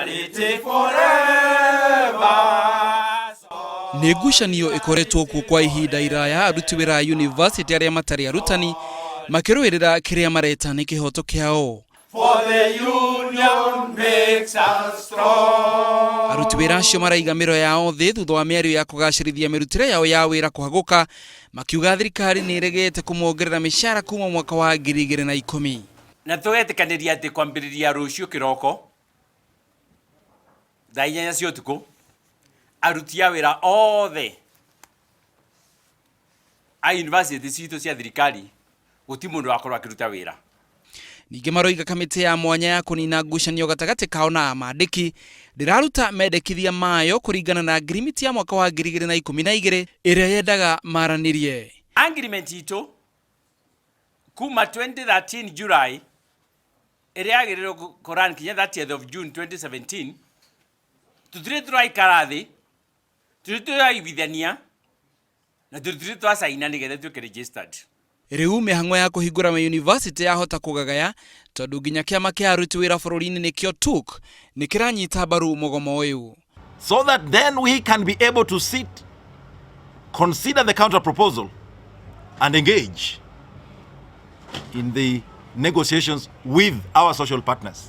Solidarity forever. Nĩ ngucanio ĩkoretwo kuo kwa ihinda iraya aruti wĩra a yunivasĩtĩ arĩa matarĩ arutani makĩrũĩrĩra kĩrĩa mareta nĩ kĩhoto kĩao. For the union makes us strong. Aruti wĩra acio maraiga mĩro yao thĩ thutha wa mĩario ya kũgacĩrithia mĩrutĩre yao ya wĩra kũhagũka, makiuga thirikari nĩ ĩregete kũmongerera mĩcara kuma mwaka wa 2010. Na tũgetĩkanĩria atĩ kwambĩrĩria rũciũ kĩroko thaa 8 cia ũtukũ, aruti a wĩra othe a university citũ cia thirikari gũti mũndũ wakorwo akĩruta wĩra. Ningĩ maroiga kamĩtĩ ya mwanya ya kũnina ngucanio gatagatĩ kao na amandĩki ndĩraruta mendekithia mayo kũringana na ngirimiti ya mwaka wa 2012 ĩrĩa yendaga maranĩrie. Agreement itũ kuma 2013 July ĩrĩa yagĩrĩirwo kũrun kinya 30th of June 2017, tũtirĩ tũraikara thĩ, tũtirĩ tũraiguithania na tũtirĩ twacaina nĩgetha tuĩke registered. Rĩu mĩhang'o ya kũhingũra mayunivasĩtĩ yahota kũgagaya tondũ nginya kĩama kĩa aruti wĩra bũrũri-inĩ nĩkĩo TUK nĩ kĩranyita mbaru mũgomo ũyũ. So that then we can be able to sit, consider the counter proposal and engage in the negotiations with our social partners.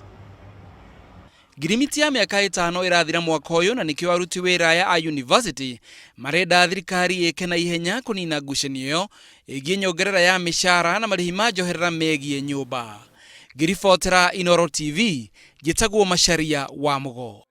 Ngirimiti ya mĩaka 5 ĩrathira mwaka ũyũ na nĩkĩo aruti wĩra aya a university marenda thirikari ĩke na ihenya kũnina ngucanio ĩyo ĩgiĩ nyongerera ya mĩcara na marĩhi ma njoherera megiĩ nyũmba. Ngĩribotera Inooro TV, njĩtagwo Macharia wa Mũgo.